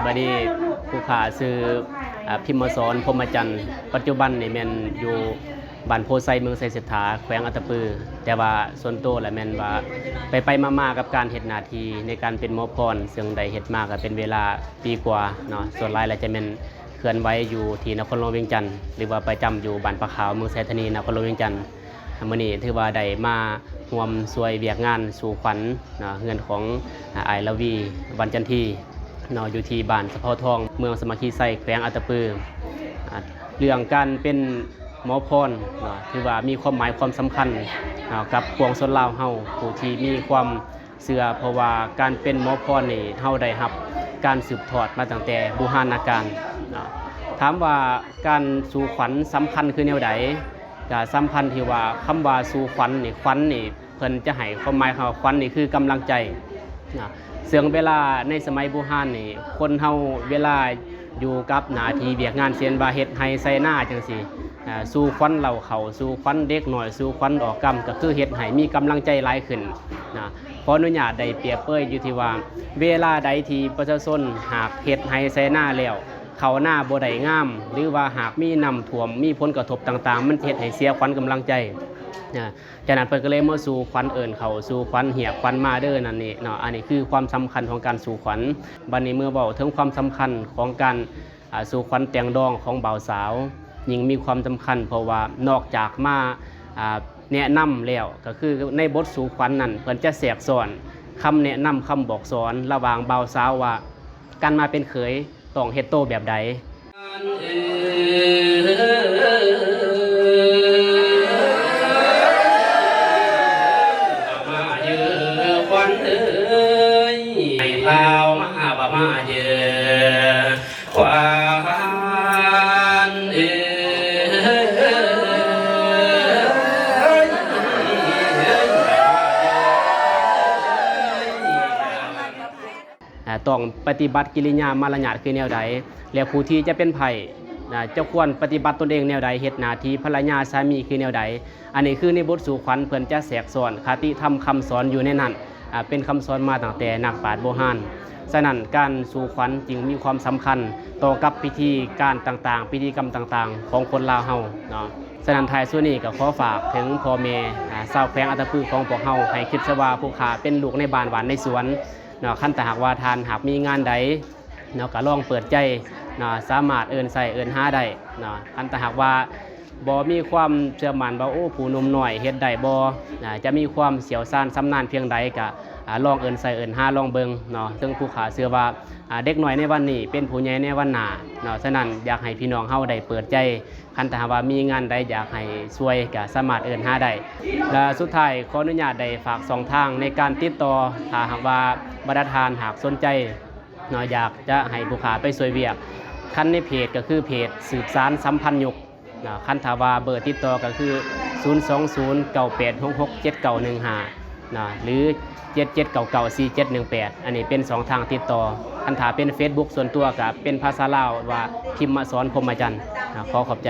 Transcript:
ອັນນີ້ຜູ້ຂ້າຊື່ ອາ ພິມມະສອນ ພົມມະຈັນ ປັດຈຸບັນນີ້ແມ່ນຢູ່ບ້ານໂພໄຊ ເມືອງໄຊເສດຖາ ແຂວງອັດຕະປື. ແຕ່ວ່າສ່ວນໂຕລະແມ່ນວ່າໄປໆມາໆກັບການເຮັດໜ້າທີ່ໃນການເປັນໝໍພອນ ເຊິ່ງໄດ້ເຮັດມາກໍເປັນເວລາປີກວ່າເນາະ. ສ່ວນຫຼາຍລະຈະແມ່ນເຄື່ອນໄຫວຢູ່ທີ່ນະຄອນຫຼວງວຽງຈັນ ຫຼືວ່າປະຈຳຢູ່ບ້ານປາຂາວ ເມືອງໄຊທານີ ນະຄອນຫຼວງວຽງຈັນ. ມື້ນີ້ຖືວ່າໄດ້ມາຮ່ວມຊ່ວຍວຽກງານສູ່ຂວັນເນາະ ເຮືອນຂອງ ອາ ອ້າຍລາວີ ວັນຈັນທີເນາະ ຢູ່ທີ່ບ້ານສະເພາທອງ ເມືອງສາມັກຄີໄຊ ແຂວງອັດຕະປື. ອາ ເລື່ອງການເປັນໝໍພອນເນາະ ຖືວ່າມີຄວາມໝາຍຄວາມສຳຄັນເນາະ ກັບປວງຊົນລາວເຮົາ ຜູ້ທີ່ມີຄວາມເຊື່ອ ເພາະວ່າການເປັນໝໍພອນນີ້ ເຮົາໄດ້ຮັບການສືບທອດມາຕັ້ງແຕ່ບູຮານນະການເນາະ. ຖາມວ່າການສູ່ຂວັນສຳຄັນຄືແນວໃດ? ກະສຳຄັນທີ່ວ່າຄຳວ່າສູ່ຂວັນນີ້ ຂວັນນີ້ເພິ່ນຈະໃຫ້ຄວາມໝາຍຄຳວ່າຂວັນນີ້ຄືກຳລັງໃຈນະ. ເຊິ່ງເວລາໃນສະໄໝບູຮານນີ້ ຄົນເຮົາເວລາຢູ່ກັບໜ້າທີ່ວຽກງານ ເຊັ່ນວ່າເຮັດໄຮ່ໄຖນາຈັ່ງຊີ້ ອາ ສູ່ຂວັນເຫຼົ່າເຂົ້າ ສູ່ຂວັນເດັກນ້ອຍ ສູ່ຂວັນອອກກຳ ກໍຄືເຮັດໃຫ້ມີກຳລັງໃຈຫຼາຍຂຶ້ນນະ. ຂໍອະນຸຍາດໄດ້ປຽບເປີຍຢູ່ທີ່ວ່າ ເວລາໃດທີ່ປະຊາຊົນຫາກເຮັດໄຮ່ໄຖນາແລ້ວ ເຂົ້ານາບໍ່ໄດ້ງາມ ຫຼືວ່າຫາກມີນ້ຳຖ້ວມ ມີຜົນກະທົບຕ່າງໆ ມັນຈະເຮັດໃຫ້ເສຍຂວັນກຳລັງໃຈນະ. ຈາກນັ້ນເພິ່ນກໍເລີຍມາສູ່ຂວັນເອີ້ນເຂົ້າ ສູ່ຂວັນຮຽກຂວັນມາເດີ ນັ້ນນີ້ເນາະ. ອັນນີ້ຄືຄວາມສຳຄັນຂອງການສູ່ຂວັນ. ບັດນີ້ເມື່ອເວົ້າເຖິງຄວາມສຳຄັນຂອງການ ອາ ສູ່ຂວັນແຕ່ງດອງຂອງບ່າວສາວ ຍິ່ງມີຄວາມສຳຄັນ ເພາະວ່ານອກຈາກມາ ອາ ແນະນຳແລ້ວ ກໍຄືໃນບົດສູ່ຂວັນນັ້ນ ເພິ່ນຈະແຊກຊ້ອນຄຳແນະນຳ ຄຳບອກສອນລະຫວ່າງບ່າວສາວວ່າ ການມາເປັນເຂີຍ ຕ້ອງເຮັດໂຕແບບໃດ? ອາ ຕ້ອງປະຕິບັດກິລິຍາມາລະຍາດຄືແນວໃດ ແລະ ຜູ້ທີ່ຈະເປັນໃພ້ ອາ ຈະຄວນປະຕິບັດຕົນເອງແນວໃດ ເຮັດໜ້າທີ່ພັນລະຍາສາມີຄືແນວໃດ. ອັນນີ້ຄືໃນບົດສູ່ຂວັນ ເພິ່ນຈະແຊກຊ້ອນຄະຕິທຳຄຳສອນຢູ່ໃນນັ້ນ ອາ ເປັນຄຳສອນມາຕັ້ງແຕ່ນັກປາດບູຮານ. ສະນັ້ນ ການສູ່ຂວັນຈຶ່ງມີຄວາມສຳຄັນຕໍ່ກັບພິທີການຕ່າງໆ ພິທີກຳຕ່າງໆຂອງຄົນລາວເຮົາເນາະ. ສະນັ້ນ ທ້າຍສຸດນີ້ກໍຂໍຝາກເຖິງພໍ່ແມ່ ອາ ຊາວແຂວງອັດຕະປືຂອງພວກເຮົາ ໃຫ້ຄິດຊະວ່າຜູ້ຂ້າເປັນລູກໃນບ້ານ ຫວ່ານໃນສວນ ເນາະ. ຄັນຖ້າຫາກວ່າທ່ານຫາກມີງານໃດເນາະ ກໍລອງເປີດໃຈເນາະ ສາມາດເອີ້ນໃຊ້ເອີ້ນຫາໄດ້ເນາະ. ຄັນຖ້າຫາກວ່າບໍ່ມີຄວາມເຊື່ອໝັ້ນວ່າ ໂອ້ ຜູ້ໜຸ່ມນ້ອຍເຮັດໄດ້ບໍ່ ອາ ຈະມີຄວາມຊ່ຽວຊານຊຳນານພຽງໃດ ກໍ ອາ ລອງເອີ້ນໃຊ້ເອີ້ນຫາລອງເບິ່ງເນາະ. ເຊິ່ງຜູ້ຂ້າເຊື່ອວ່າ ອາ ເດັກນ້ອຍໃນວັນນີ້ເປັນຜູ້ໃຫຍ່ໃນວັນໜ້າເນາະ. ສະນັ້ນ ຢາກໃຫ້ພີ່ນ້ອງເຮົາໄດ້ເປີດໃຈ ຄັນຖ້າຫາກວ່າມີງານໃດຢາກໃຫ້ຊ່ວຍ ກໍສາມາດເອີ້ນຫາໄດ້. ແລະ ສຸດທ້າຍ ຂໍອະນຸຍາດໄດ້ຝາກຊ່ອງທາງໃນການຕິດຕໍ່ ຖ້າຫາກວ່າບັນດາທ່ານຫາກສົນໃຈເນາະ ຢາກຈະໃຫ້ຜູ້ຂ້າໄປຊ່ວຍວຽກ. ຄັນໃນເພຈກໍຄືເພຈສືບສານສຳພັນຍຸກເນາະ. ຄັນຖ້າວ່າເບີຕິດຕໍ່ກໍຄື ສູນສອງສູນ ເກົ້າແປດຫົກຫົກ ເຈັດເກົ້າໜຶ່ງຫ້າ ເນາະ ຫຼື ເຈັດເຈັດເກົ້າເກົ້າ ສີ່ເຈັດໜຶ່ງແປດ. ອັນນີ້ເປັນຊ່ອງທາງຕິດຕໍ່. ຄັນຖ້າເປັນເຟສບຸກສ່ວນຕົວ ກໍເປັນພາສາລາວວ່າ ພິມມະສອນ ພົມມະຈັນ. ອາ ຂໍຂອບໃຈ.